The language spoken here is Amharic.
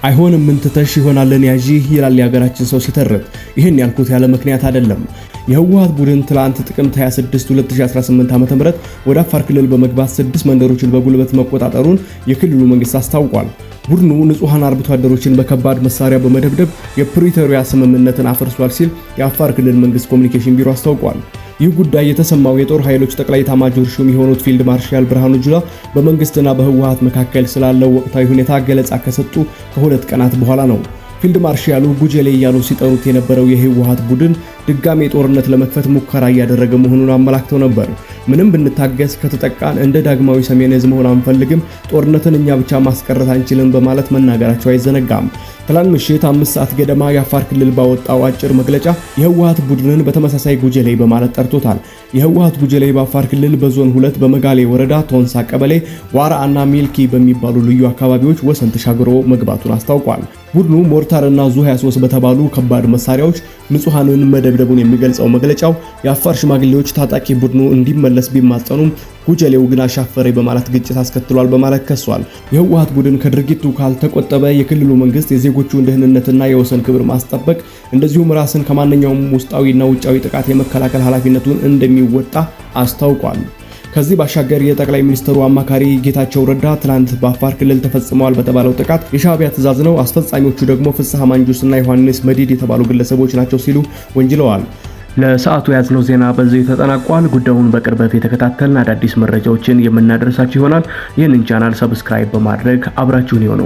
አይሆንም ምን ትተሽ ይሆናልን ያዢ ይላል የሀገራችን ሰው ሲተርት። ይህን ያልኩት ያለ ምክንያት አይደለም። የህወሓት ቡድን ትላንት ጥቅምት 26 2018 ዓ.ም ወደ አፋር ክልል በመግባት 6 መንደሮችን በጉልበት መቆጣጠሩን የክልሉ መንግስት አስታውቋል። ቡድኑ ንጹሃን አርብቶ አደሮችን በከባድ መሳሪያ በመደብደብ የፕሪቶሪያ ስምምነትን አፍርሷል ሲል የአፋር ክልል መንግስት ኮሚኒኬሽን ቢሮ አስታውቋል። ይህ ጉዳይ የተሰማው የጦር ኃይሎች ጠቅላይ ኤታማዦር ሹም የሆኑት ፊልድ ማርሻል ብርሃኑ ጁላ በመንግስትና በህወሓት መካከል ስላለው ወቅታዊ ሁኔታ ገለጻ ከሰጡ ከ2 ቀናት በኋላ ነው። ፊልድ ማርሻሉ ጉጀሌ እያሉ ሲጠሩት የነበረው የህወሓት ቡድን ድጋሜ ጦርነት ለመክፈት ሙከራ እያደረገ መሆኑን አመላክተው ነበር። ምንም ብንታገስ ከተጠቃን እንደ ዳግማዊ ሰሜን ዕዝ መሆን አንፈልግም፣ ጦርነትን እኛ ብቻ ማስቀረት አንችልም በማለት መናገራቸው አይዘነጋም። ትላንት ምሽት 5 ሰዓት ገደማ የአፋር ክልል ባወጣው አጭር መግለጫ የህወሓት ቡድንን በተመሳሳይ ጉጀሌ በማለት ጠርቶታል። የህወሓት ጉጀሌ በአፋር ክልል በዞን 2 በመጋሌ ወረዳ ቶንሳ ቀበሌ ዋራና ሚልኪ በሚባሉ ልዩ አካባቢዎች ወሰን ተሻግሮ መግባቱን አስታውቋል። ቡድኑ ሞርታርና ዙ 23 በተባሉ ከባድ መሳሪያዎች ንጹሃንን መደብደቡን የሚገልጸው መግለጫው የአፋር ሽማግሌዎች ታጣቂ ቡድኑ እንዲመለስ ቢማጸኑም ጉጀሌው ግን አሻፈረኝ በማለት ግጭት አስከትሏል በማለት ከሷል። የህወሓት ቡድን ከድርጊቱ ካልተቆጠበ የክልሉ መንግስት የዜጎቹን ደህንነትና የወሰን ክብር ማስጠበቅ እንደዚሁም ራስን ከማንኛውም ውስጣዊና ውጫዊ ጥቃት የመከላከል ኃላፊነቱን እንደሚወጣ አስታውቋል። ከዚህ ባሻገር የጠቅላይ ሚኒስትሩ አማካሪ ጌታቸው ረዳ ትናንት በአፋር ክልል ተፈጽመዋል በተባለው ጥቃት የሻዕቢያ ትዕዛዝ ነው፣ አስፈጻሚዎቹ ደግሞ ፍስሐ ማንጁስና ዮሐንስ መዲድ የተባሉ ግለሰቦች ናቸው ሲሉ ወንጅለዋል። ለሰዓቱ ያዝነው ዜና በዚህ ተጠናቋል። ጉዳዩን በቅርበት የተከታተልን አዳዲስ መረጃዎችን የምናደርሳችሁ ይሆናል። ይህንን ቻናል subscribe በማድረግ አብራችሁን ይሁኑ።